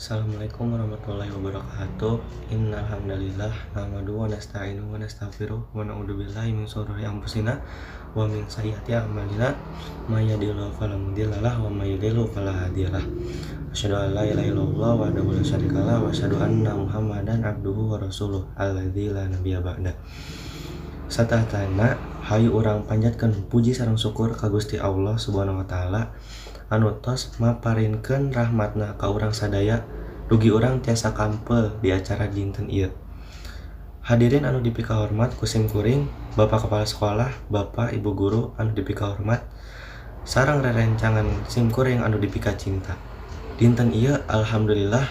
Assalamualaikum warahmatullahi wabarakatuh. Innal hamdalillah nahmaduhu wa nasta'inuhu wa nastaghfiruh wa na'udzu billahi min syururi anfusina wa min sayyiati a'malina may yahdihillahu fala mudhillalah wa may yudhlil fala hadiyalah. Asyhadu an la ilaha illallah wahdahu la syarikalah wa asyhadu anna Muhammadan abduhu wa rasuluh alladzi la nabiyya ba'da. Satatana hayu urang panjatkeun puji sareng syukur ka Gusti Allah Subhanahu wa taala anu tos maparinkeun rahmatna ka urang sadaya dugi urang tiasa kampel di acara dinten ieu. Hadirin anu dipikahormat ku sim kuring, Bapak Kepala Sekolah, Bapak Ibu Guru anu dipikahormat, sareng rerencangan sim kuring anu dipikacinta. Dinten ieu alhamdulillah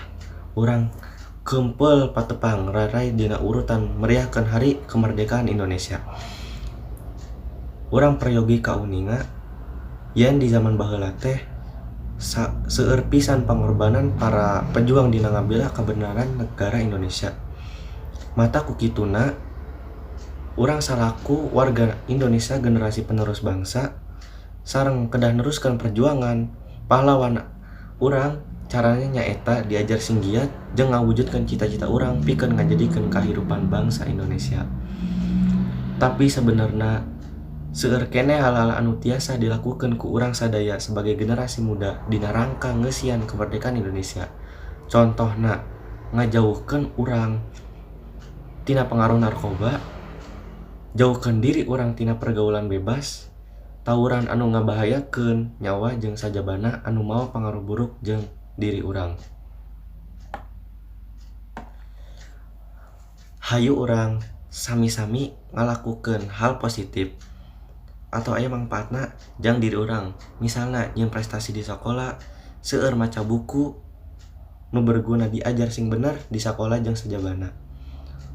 urang kempel patepang raray dina urutan meriahkeun Hari Kemerdekaan Indonesia. Urang peryogi kauninga yen di zaman baheula teh seueur pisan pangorbanan para pejuang dina ngabela kebenaran negara Indonesia. Matak ku kituna urang salaku warga Indonesia generasi penerus bangsa sareng kedah neruskeun perjuangan pahlawan urang, carana nyaeta diajar sing giat jeung ngawujudkeun cita-cita urang pikeun ngajadikeun kahirupan bangsa Indonesia. Tapi sebenarna seueur keneh hal-hal anu tiasa dilakukeun ku urang sadaya sebagai generasi muda dina rangka ngeusian kemerdekaan Indonesia. Contohna ngajauhkeun urang tina pengaruh narkoba, jauhkeun diri urang tina pergaulan bebas, tawuran anu ngabahayakeun nyawa jeung sajabana anu mawa pangaruh buruk jeung diri urang. Hayu urang sami-sami ngalakukeun hal positif atau aya mangpaatna jang diri urang, misalna nyieun prestasi di sakola, seueur maca buku nu berguna, diajar sing bener di sakola jeung sajabana.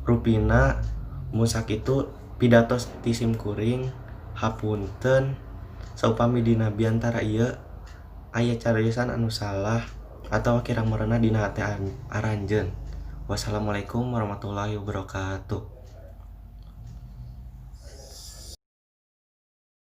Rupina mun sakitu pidato ti sim kuring, hapunten saupami dina biantara ieu aya cariosan anu salah atawa kirang merenah dina hate aranjeun. Wassalamualaikum warahmatullahi wabarakatuh.